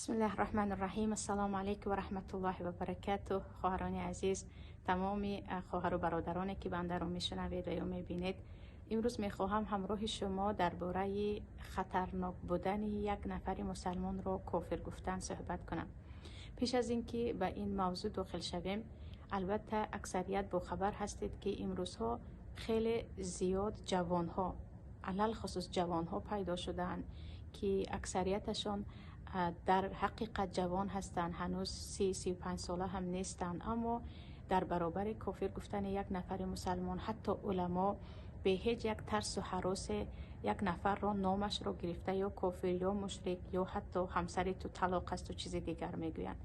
Бисмиллаҳи раҳмани раҳим. Ассалому алайкум ва раҳматуллоҳи ва баракатуҳ. Хоҳарони азиз, тамоми хоҳару бародароне, ки бандаро мешунавед ва ё мебинед, имрӯз мехоҳам ҳамроҳи шумо дар бораи хатарнок будани як нафари мусалмонро кофир гуфтан суҳбат кунам. Пеш аз ин ки ба ин мавзӯъ дохил шавем, албатта, аксарият бохабар ҳастед, ки имрӯзҳо хеле зиёд ҷавонҳо, алалхусус ҷавонҳо пайдо шудаанд, ки аксарияташон дар ҳақиқат ҷавон ҳастанд, ҳанӯз 30-35 сола ҳам нестанд, аммо дар баробари кофир гуфтани як нафари мусалмон, ҳатто уламо, бе ҳеҷ як тарсу ҳаросе як нафарро номашро гирифта ё кофир, ё мушрик, ё ҳатто ҳамсари ту талоқ асту чизи дигар мегӯянд.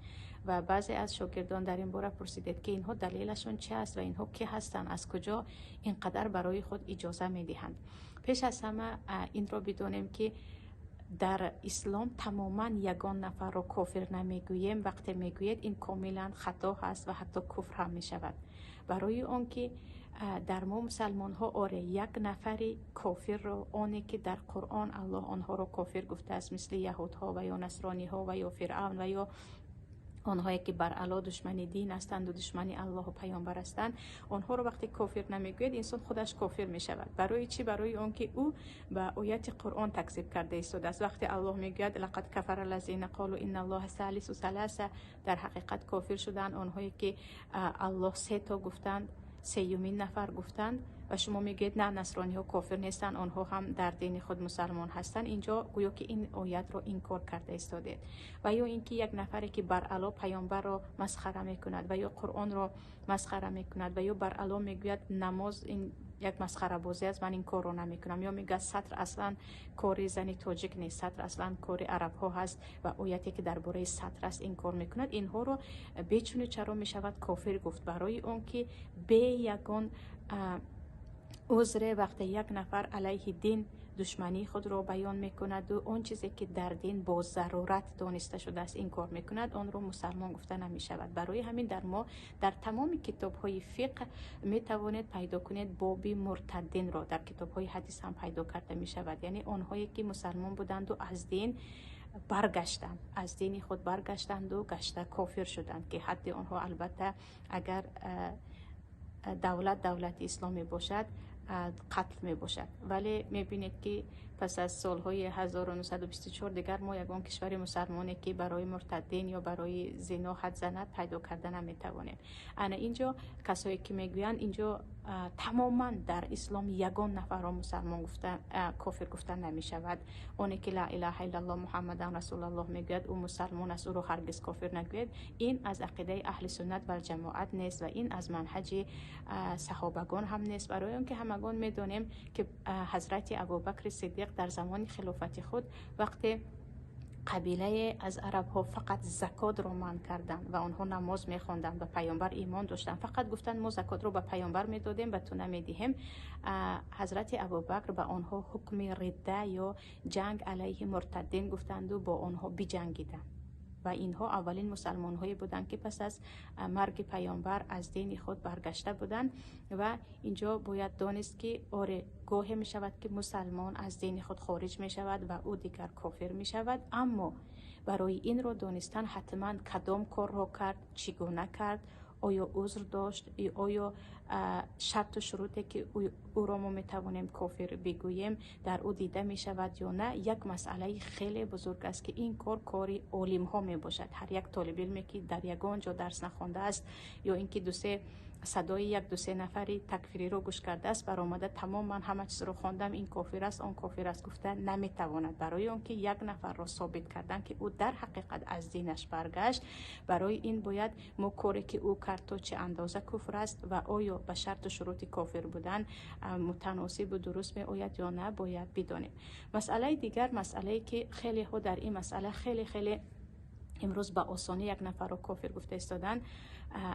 Ва баъзе аз шогирдон дар ин бора пурсидед, ки инҳо далелашон чи аст ва инҳо кӣ ҳастанд, аз куҷо ин қадар барои худ иҷоза медиҳанд. Пеш аз ҳама инро бидонем, ки дар ислом тамоман ягон нафарро кофир намегӯем. Вақте мегӯед, ин комилан хато ҳаст ва ҳатто куфр ҳам мешавад. Барои он ки дар мо мусалмонҳо, оре, як нафари кофирро, оне ки дар Қуръон Аллоҳ онҳоро кофир гуфтааст, мисли яҳудҳо ва ё насрониҳо ва ё Фиръавн ва ё онҳое ки бар ало душмани дин ҳастанду душмани Аллоҳу паёмбар ҳастанд, онҳоро вақте кофир намегӯяд, инсон худаш кофир мешавад. Барои чӣ? Барои он ки ӯ ба ояти Қуръон такзиб карда истодааст. Вақте Аллоҳ мегӯяд: «Лақад кафара лазина қолу инналлоҳа салису саласа», дар ҳақиқат кофир шуданд онҳое ки Аллоҳ се то гуфтанд, сеюмин нафар гуфтанд, ва шумо мегӯед: «На, насрониҳо кофир нестанд, онҳо ҳам дар дини худ мусалмон ҳастанд», инҷо гӯё ки ин оятро инкор карда истодед. Ва ё ин ки як нафаре ки бар ало паёмбарро масхара мекунад ва ё Қуръонро масхара мекунад ва ё бар ало мегӯяд: «Намоз ин як масхарабозӣ аст, ман ин корро намекунам», ё мегӯяд: «Сатр аслан кори зани тоҷик нест, сатр аслан кори арабҳо ҳаст», ва ояте ки дар бораи сатр аст инкор мекунад, инҳоро бечуну чаро мешавад кофир гуфт. Барои он ки бе ягон узре вақте як нафар алайҳи дин душмании худро баён мекунаду он чизе ки дар дин бо зарурат дониста шудааст инкор мекунад, онро мусалмон гуфта намешавад. Барои ҳамин дар мо дар тамоми китобҳои фиқҳ метавонед пайдо кунед боби муртаддинро, дар китобҳои ҳадис ҳам пайдо карда мешавад, яъне онҳое ки мусалмон буданду аз дин баргаштанд, аз дини худ баргаштанду гашта кофир шуданд, ки ҳадди онҳо, албатта, агар давлат давлати исломӣ бошад, қатл мебошад. Вале мебинед, ки пас аз солҳои 1924 дигар мо ягон кишвари мусалмоне ки барои муртаддин ё барои зино ҳад занад, пайдо карда наметавонем. Ана инҷо касое ки мегӯянд, инҷо тамоман дар ислом ягон нафарро мусалмон гуфта, кофир гуфта намешавад, оне ки ла илаҳа иллаллоҳ Муҳаммадан расулаллоҳ мегӯяд, ӯ мусалмон аст, ӯро ҳаргиз кофир нагӯяд, ин аз ақидаи аҳли суннат валҷамоат нест ва ин аз манҳаҷи саҳобагон ҳам нест. Барои он ки ҳамагон медонем, ки ҳазрати Абубакри Сиддиқ дар замони хилофати худ вақте қабилае аз арабҳо фақат закотро манъ карданд ва онҳо намоз мехонданд, ба паёмбар имон доштанд, фақат гуфтанд: «Мо закотро ба паёмбар медодем, ба ту намедиҳем», ҳазрати Абубакр ба онҳо ҳукми ридда ё ҷанг алайҳи муртаддин гуфтанду бо онҳо биҷангиданд. Ва инҳо аввалин мусалмонҳое буданд, ки пас аз марги паёмбар аз дини худ баргашта буданд. Ва инҷо бояд донист, ки оре, гоҳе мешавад, ки мусалмон аз дини худ хориҷ мешавад ва ӯ дигар кофир мешавад, аммо барои инро донистан ҳатман кадом корро кард, чӣ гуна кард, оё узр дошт, оё шарту шуруте ки ӯро мо метавонем кофир бигӯем, дар ӯ дида мешавад ё на, як масъалаи хеле бузург аст, ки ин кор кори олимҳо мебошад. Ҳар як толибилме ки дар ягон ҷо дарс нахондааст ё ин ки дусе садои як дусе нафари такфириро гӯш кардааст, баромада тамоман ҳама чизро хондам, ин кофир аст, он кофир аст гуфта наметавонад. Барои он ки як нафарро собит кардан, ки ӯ дар ҳақиқат аз динаш баргашт, барои ин бояд мо коре ки ӯ кард то чӣ андоза куфр аст ва оё ба шарту шурути кофир будан мутаносибу дуруст меояд ё на, бояд бидонем. Масъалаи дигар, масъалае ки хелеҳо дар ин масъала хеле хеле имрӯз ба осонӣ як нафарро кофир гуфта истоданд.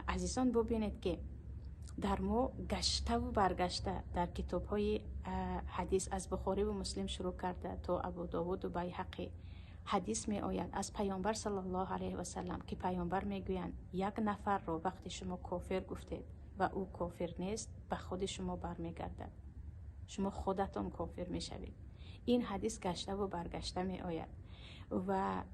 Азизон, бубинед, ки дар мо гаштаву баргашта дар китобҳои ҳадис, аз Бухориву Муслим шурӯъ карда то Абудовуду Байҳақӣ, ҳадис меояд аз паёмбар саллаллоҳу алайҳи васалам, ки паёмбар мегӯянд: «Як нафарро вақте шумо кофир гуфтед ва ӯ кофир нест, ба худи шумо бармегардад, шумо худатон кофир мешавед». Ин ҳадис гаштаву баргашта меояд ва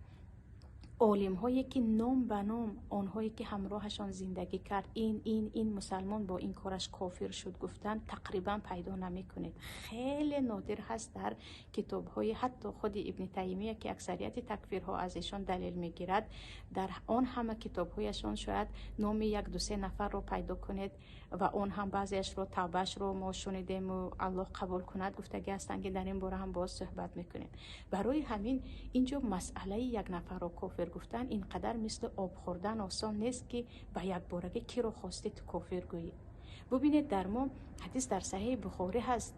Олимҳое ки ном ба ном онҳое ки ҳамроҳашон зиндагӣ кард, ин мусалмон бо ин кораш кофир шуд гуфтан, тақрибан пайдо намекунед. Хеле нодир ҳаст дар китобҳои ҳатто худи Ибни Таймия, ки аксарияти такфирҳо аз эшон далел мегирад. Дар он ҳама китобҳояшон шояд номи як ду се нафарро пайдо кунед ва он ҳам баъзеашро тавбаашро мо шунидему Аллоҳ қабул кунад гуфтагӣ ҳастанд, ки дар ин бора ҳам боз суҳбат мекунем. Барои ҳамин инҷо масъалаи як нафарро кофир гуфтан ин қадар мисли об хӯрдан осон нест, ки ба якборагӣ киро хостӣ ту кофир гӯӣ. Бубинед, дар мо ҳадис дар Саҳеҳи Бухорӣ ҳаст.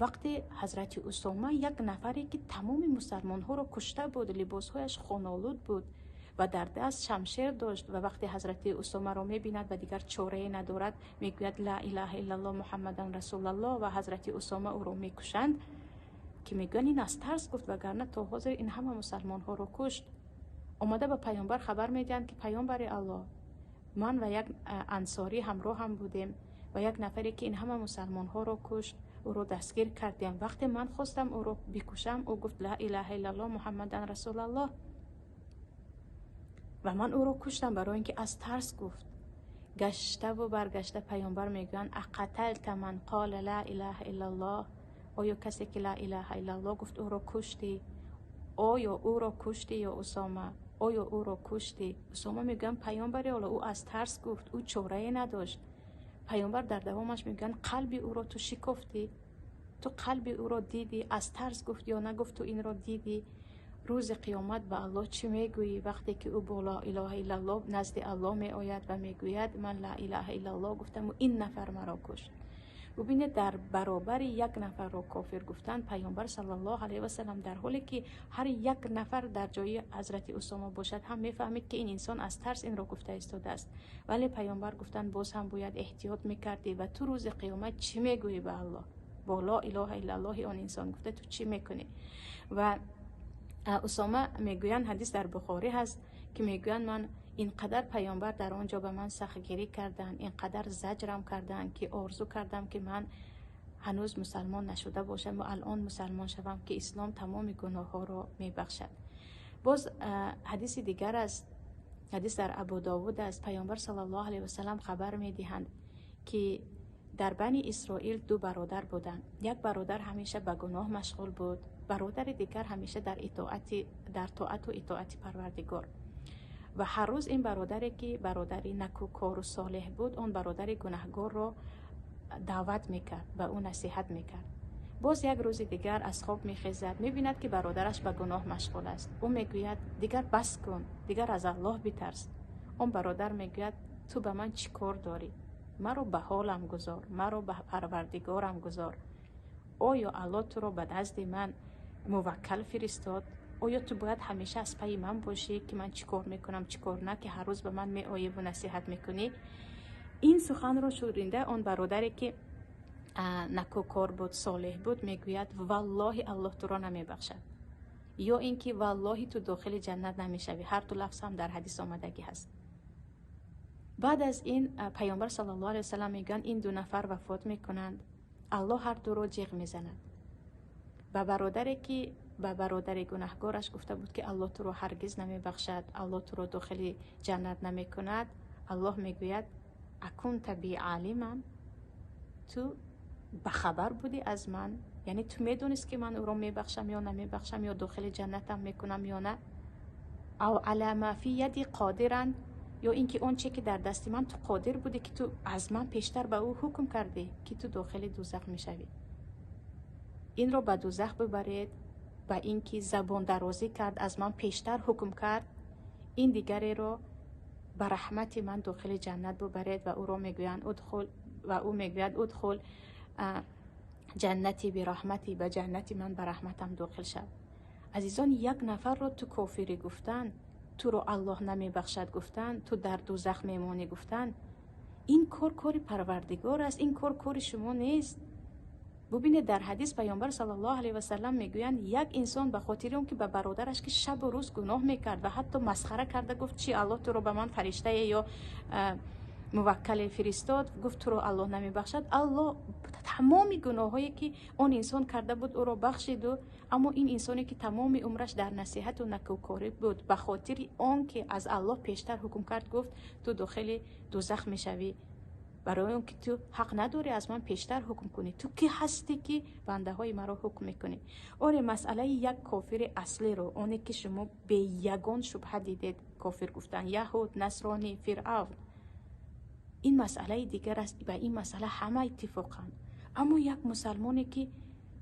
Вақте ҳазрати Усома, як нафаре ки тамоми мусалмонҳоро кушта буд, либосҳояш хунолуд буд ва дар даст шамшер дошт, ва вақте ҳазрати Усомаро мебинад ва дигар чорае надорад, мегӯяд: «Ла илаҳа иллаллоҳ, Муҳаммадан расулаллоҳ», ва ҳазрати Усома ӯро мекушанд, ки мегӯянд ин аз тарс гуфт, вагарна то ҳозир ин ҳама мусалмонҳоро кушт. Омада ба паёмбар хабар медиҳанд, ки паёмбари Аллоҳ, ман ва як ансорӣ ҳамроҳам будем ва як нафаре ки ин ҳама мусалмонҳоро кушт, ӯро дастгир кардем. Вақте ман хостам ӯро бикушам, ӯ гуфт: «Ла илаҳа иллаллоҳ, Муҳаммадан расулаллоҳ», ва ман ӯро куштам, барои ин ки аз тарс гуфт. Гаштаву баргашта паёмбар мегӯянд: «Ақаталта ман қола ла илаҳа иллаллоҳ?» Оё касе ки ла илаҳа иллаллоҳ гуфт, ӯро куштӣ? Оё ӯро куштӣ, ё Усома? Оё ӯро куштӣ? Усома мегӯянд: «Паёмбари Аллоҳ, ӯ аз тарс гуфт, ӯ чорае надошт». Паёмбар дар давомаш мегӯянд: «Қалби ӯро ту шикофтӣ, ту қалби ӯро дидӣ, аз тарс гуфт ё нагуфт, ту инро дидӣ. Рӯзи қиёмат ба Аллоҳ чӣ мегӯӣ, вақте ки ӯ бо ла илоҳа иллаллоҳ назди Аллоҳ меояд ва мегӯяд: ман ла илаҳа иллаллоҳ гуфтаму ин нафар маро кушт?» Бубинед, дар баробари як нафарро кофир гуфтан, паёмбар саллаллоҳу алайҳи васалам, дар ҳоле ки ҳар як нафар дар ҷои ҳазрати Усома бошад ҳам мефаҳмид, ки ин инсон аз тарс инро гуфта истодааст, вале паёмбар гуфтанд: «Боз ҳам бояд эҳтиёт мекардӣ ва ту рӯзи қиёмат чӣ мегӯӣ ба Аллоҳ? Бо ло илоҳа иллаллоҳи он инсон гуфта, ту чӣ мекунӣ?» Ва Усома мегӯянд, ҳадис дар Бухорӣ ҳаст, ки мегӯянд: «Ман ин қадар паёмбар дар он ҷо ба ман сахтгирӣ карданд, ин қадар заҷрам карданд, ки орзу кардам, ки ман ҳанӯз мусалмон нашуда бошам ва алон мусалмон шавам, ки ислом тамоми гуноҳҳоро мебахшад». Боз ҳадиси дигар аст, ҳадис дар Абу Довуд аст. Паёмбар саллаллоҳу алайҳи васалам хабар медиҳанд, ки дар Бани Исроил ду бародар буданд. Як бародар ҳамеша ба гуноҳ машғул буд, бародари дигар ҳамеша дар тоату итоати Парвардигор. Ва ҳар рӯз ин бародаре ки бародари накӯкору солеҳ буд, он бародари гунаҳгорро даъват мекард, ба ӯ насиҳат мекард. Боз як рӯзи дигар аз хоб мехезад, мебинад, ки бародараш ба гуноҳ машғул аст. Ӯ мегӯяд: «Дигар бас кун, дигар аз Аллоҳ битарс». Он бародар мегӯяд: «Ту ба ман чӣ кор дорӣ? Маро ба ҳолам гузор, маро ба Парвардигорам гузор. Оё Аллоҳ туро ба назди ман муваккал фиристод? Оё ту бояд ҳамеша аз пайи ман бошӣ, ки ман чӣ кор мекунам, чӣ кор на, ки ҳар рӯз ба ман меоеву насиҳат мекунӣ?» Ин суханро шунида, он бародаре ки накӯкор буд, солеҳ буд, мегӯяд: «Валлоҳи, Аллоҳ туро намебахшад, ё ин ки валлоҳи, ту дохили ҷаннат намешавӣ». Ҳар ду лафз ҳам дар ҳадис омадагӣ ҳаст. Баъд аз ин паёмбар саллаллоҳу алайҳи васалам мегӯянд: ин ду нафар вафот мекунанд, Аллоҳ ҳар дуро ҷиғ мезанад. Ба бародаре ки ба бародари гунаҳгораш гуфта буд, ки Аллоҳ туро ҳаргиз намебахшад, Аллоҳ туро дохили ҷаннат намекунад, Аллоҳ мегӯяд: «Акунта би алиман? Ту бахабар будӣ аз ман? Яъне ту медонист, ки ман ӯро мебахшам ё намебахшам, ё дохили ҷаннатам мекунам ё на? Ав ала ма фи яди қодиран? Ё ин ки он че ки дар дасти ман, ту қодир будӣ, ки ту аз ман пештар ба ӯ ҳукм кардӣ, ки ту дохили дузах мешавӣ? Инро ба дузах бибаред, ба ин ки забондарозӣ кард, аз ман пештар ҳукм кард. Ин дигареро ба раҳмати ман дохили ҷаннат бубаред». Ва ӯро мегӯянд: «Удхул», ва ӯ мегӯяд: «Удхул ҷаннати бираҳмати, ба ҷаннати ман ба раҳматам дохил шав». Азизон, як нафарро ту кофирӣ гуфтан, туро Аллоҳ намебахшад гуфтан, ту дар дузах мемонӣ гуфтан, ин кор кори Парвардигор аст, ин кор кори шумо нест. Бубинед, дар ҳадис паёмбар саллаллоҳу алайҳи васалам мегӯянд: як инсон ба хотири он ки ба бародараш, ки шабу рӯз гуноҳ мекард ва ҳатто масхара карда гуфт: «Чи, Аллоҳ туро ба ман фариштае ё муваккале фиристод, гуфт: «Туро Аллоҳ намебахшад». Аллоҳ тамоми гуноҳҳое ки он инсон карда буд, ӯро бахшиду, аммо ин инсоне ки тамоми умраш дар насиҳату накӯкорӣ буд, ба хотири он ки аз Аллоҳ пештар ҳукм кард, гуфт: «Ту дохили дузах мешавӣ, барои он ки ту ҳақ надорӣ аз ман пештар ҳукм кунӣ. Ту кӣ ҳастӣ, ки бандаҳои маро ҳукм мекунӣ?» Оре, масъалаи як кофири аслиро, оне ки шумо бе ягон шубҳа дидед, кофир гуфтан яҳуд, насронӣ, фиръавн, ин масъалаи дигар аст. Ба ин масъала ҳама иттифоқанд. Аммо як мусалмоне ки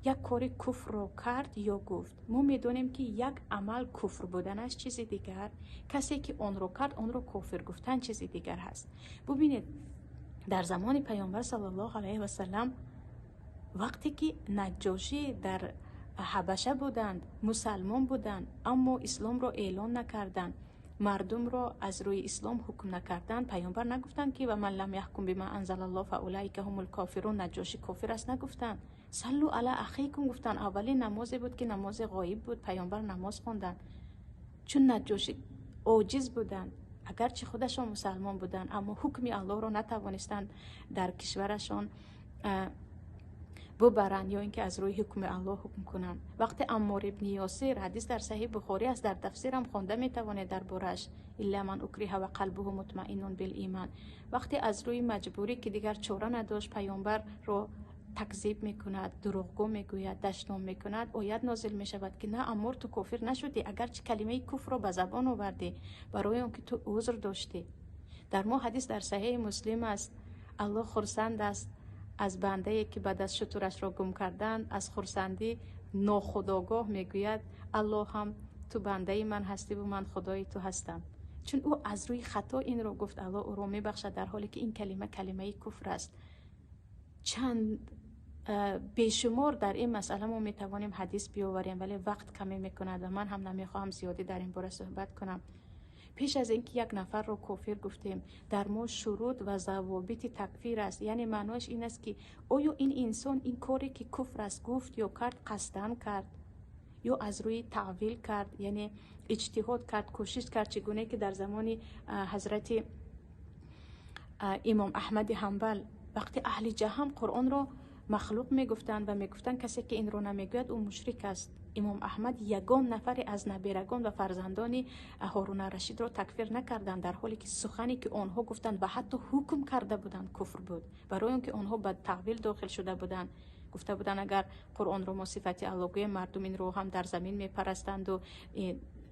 як кори куфрро кард ё гуфт, мо медонем, ки як амал куфр буданаш чизи дигар, касе ки онро кард, онро кофир гуфтан чизи дигар ҳаст. Бубинед, дар замони Паёмбар саллаллоҳу алайҳи васалам, вақте ки Наҷҷошӣ дар Ҳабаша буданд, мусалмон буданд, аммо исломро эълон накарданд, мардумро аз рӯи ислом ҳукм накарданд, Паёмбар нагуфтанд, ки ومن لم يحكم بما أنزل الله فأولئك هم الكافرون, Наҷҷошӣ кофир аст нагуфтанд. صلوا على أخيكم гуфтанд. Аввалин намозе буд, ки намози ғоиб буд, Паёмбар намоз хонданд, чун Наҷҷошӣ оҷиз буданд. Агарчи худашон мусалмон буданд, аммо ҳукми Аллоҳро натавонистанд дар кишварашон бубаранд ё ин ки аз рӯи ҳукми Аллоҳ ҳукм кунанд. Вақте Аммор ибни Ёсир, ҳадис дар Саҳиҳ Бухорӣ аст, дар тафсирам хонда метавонед дар борааш, إلا من أكره وقلبه مطمئن بالإيمان, вақте аз рӯи маҷбурӣ, ки дигар чора надошт, Паёмбарро такзиб мекунад, дурӯғгӯ мегӯяд, дашном мекунад, оят нозил мешавад, ки на, Аммор, ту кофир нашудӣ, агарчи калимаи куфрро ба забон овардӣ, барои он ки ту узр доштӣ. Дар мо ҳадис дар Саҳиҳи Муслим аст: Аллоҳ хурсанд аст аз бандае, ки баъд аз шутурашро гум кардан, аз хурсандӣ нохудогоҳ мегӯяд: «Аллоҳ ҳам, ту бандаи ман ҳастиву ман худои ту ҳастам». Чун ӯ аз рӯи хато инро гуфт, Аллоҳ ӯро мебахшад, дар ҳоле ки ин калима калимаи куфр аст. Чанд бешумор дар ин масъала мо метавонем ҳадис биёварем, вале вақт камӣ мекунад ва ман ҳам намехоҳам зиёдӣ дар ин бора суҳбат кунам. Пеш аз ин ки як нафарро кофир гуфтем, дар мо шурут ва завобити такфир аст. Яъне маънояш ин аст, ки оё ин инсон ин коре ки куфр аст гуфт ё кард, қасдан кард ё аз рӯи таъвил кард, яъне иҷтиҳод кард, кӯшиш кард, чӣ гуне ки дар замони ҳазрати имом Аҳмади Ҳанбал, вақте аҳли ҷаҳам Қуръонро махлуқ мегуфтанд ва мегуфтанд, касе ки инро намегӯяд, ӯ мушрик аст, имом Аҳмад ягон нафаре аз наберагон ва фарзандони Ҳоруна Рашидро такфир накарданд, дар ҳоле ки сухане ки онҳо гуфтанд ва ҳатто ҳукм карда буданд, куфр буд, барои он ки онҳо ба таъвил дохил шуда буданд. Гуфта буданд, агар Қуръонро мо сифати Аллоҳ гӯем, мардум инро ҳам дар замин мепарастанду,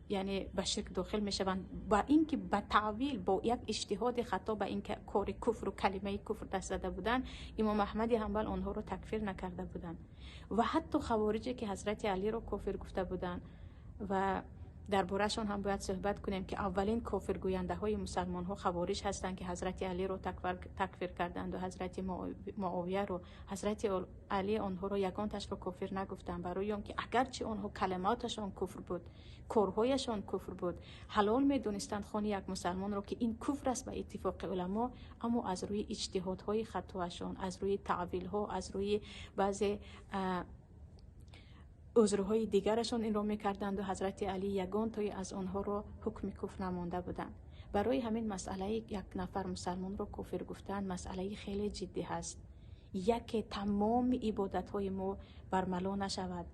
яъне ба ширк дохил мешаванд. Ба ин ки ба таъвил, бо як иҷтиҳоди хато ба ин кори куфру калимаи куфр даст зада буданд, имом Аҳмади Ҳанбал онҳоро такфир накарда буданд. Ва ҳатто хавориҷе ки ҳазрати Алиро кофир гуфта буданд, ва дар бораашон ҳам бояд суҳбат кунем, ки аввалин кофиргӯяндаҳои мусалмонҳо хавориҷ ҳастанд, ки ҳазрати Алиро такфир карданду ҳазрати Муовияро, ҳазрати Али онҳоро ягонташро кофир нагуфтанд, барои он ки агарчи онҳо калимоташон куфр буд, корҳояшон куфр буд, ҳалол медонистанд хони як мусалмонро, ки ин куфр аст ба иттифоқи уламо, аммо аз рӯи иҷтиҳодҳои хатоашон, аз рӯи таъвилҳо, аз рӯи баъзе узрҳои дигарашон инро мекарданду ҳазрати Алӣ ягон тои аз онҳоро ҳукми куфр намонда буданд. Барои ҳамин масъалаи як нафар мусалмонро кофир гуфтан масъалаи хеле ҷиддӣ ҳаст. Яке тамоми ибодатҳои мо бармало нашавад.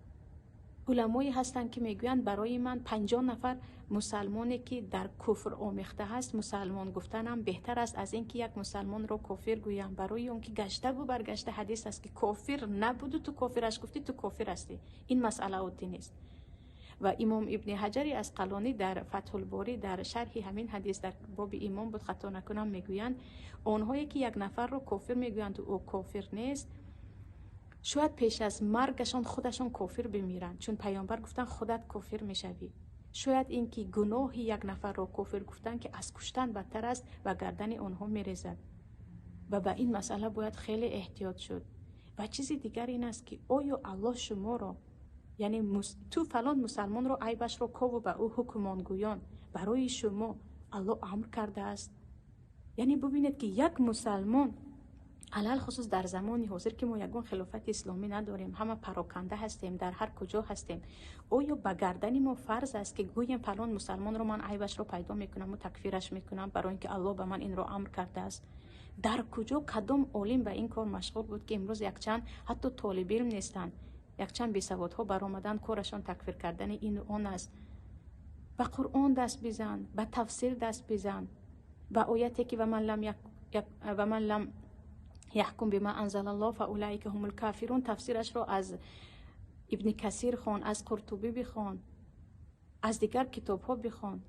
Уламое ҳастанд, ки мегӯянд, барои ман 50 нафар мусалмоне ки дар куфр омехта ҳаст, мусалмон гуфтанам беҳтар аст аз ин ки як мусалмонро кофир гӯям, барои он ки гаштаву баргашта ҳадис аст, ки кофир набуду ту кофираш гуфтӣ, ту кофир ҳастӣ. Ин масъала оддӣ нест. Ва имом Ибни Ҳаҷари Асқалонӣ дар Фатҳулборӣ, дар шарҳи ҳамин ҳадис, дар боби имон буд, хато накунам, мегӯянд, онҳое ки як нафарро кофир мегӯянд, ӯ кофир нест, шояд пеш аз маргашон худашон кофир бимиранд, чун Паёмбар гуфтанд, худат кофир мешавӣ. Шояд ин ки гуноҳи як нафарро кофир гуфтан, ки аз куштан бадтар аст, ба гардани онҳо мерезад. Ва ба ин масъала бояд хеле эҳтиёт шуд. Ва чизи дигар ин аст, ки оё Аллоҳ шуморо, яъне ту фалон мусалмонро айбашро кову ба ӯ ҳукмонгӯён, барои шумо Аллоҳ амр кардааст? Яъне бубинед, ки як мусалмон, алалхусус дар замони ҳозир, ки мо ягон хилофати исломӣ надорем, ҳама пароканда ҳастем, дар ҳар куҷо ҳастем, оё ба гардани мо фарз аст, ки гӯем, фалон мусалмонро ман айбашро пайдо мекунаму такфираш мекунам, барои ин ки Аллоҳ ба ман инро амр кардааст? Дар куҷо, кадом олим ба ин кор машғул буд, ки имрӯз якчанд ҳатто толибилм нестанд, якчанд бесаводҳо баромаданд, корашон такфир кардани ину он аст. Ба Қуръон даст бизан, ба тафсир даст бизан, ба ояте ки ومن لم يحكم بما أنزل الله فأولئك هم الكافرون тафсирашро аз Ибни Касир хон, аз Қуртубӣ бихон, аз дигар китобҳо бихон.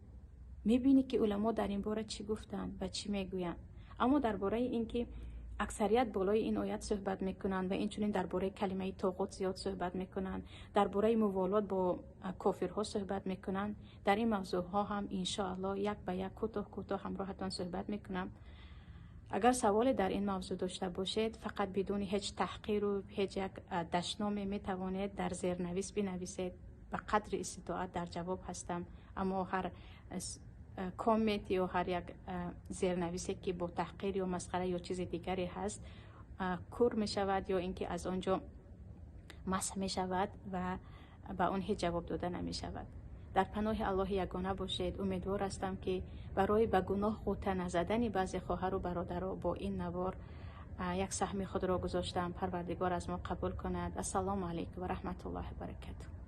Мебинӣ, ки уламо дар ин бора чӣ гуфтанд ва чӣ мегӯянд. Аммо дар бораи ин ки аксарият болои ин оят суҳбат мекунанд ва инчунин дар бораи калимаи тоғут зиёд суҳбат мекунанд, дар бораи муволот бо кофирҳо суҳбат мекунанд, дар ин мавзӯъҳо ҳам иншоаллоҳ як ба як, кӯтоҳ кӯтоҳ ҳамроҳатон суҳбат мекунам. Агар саволе дар ин мавзӯъ дошта бошед, фақат бидуни ҳеҷ таҳқиру ҳеҷ як дашноме метавонед дар зернавис бинависед. Ба қадри иститоат дар ҷавоб ҳастам. Аммо ҳар коммент ё ҳар як зернависе, ки бо таҳқир ё масхара ё чизи дигаре ҳаст, кур мешавад ё ин ки аз он ҷо масҳ мешавад ва ба он ҳеҷ ҷавоб дода намешавад. Дар паноҳи Аллоҳи ягона бошед. Умедвор ҳастам, ки барои ба гуноҳ ғӯта назадани баъзе хоҳару бародаро бо ин навор як саҳми худро гузоштам. Парвардигор аз мо қабул кунад. Ассалому алайкум ва раҳматуллоҳи баракатуҳ.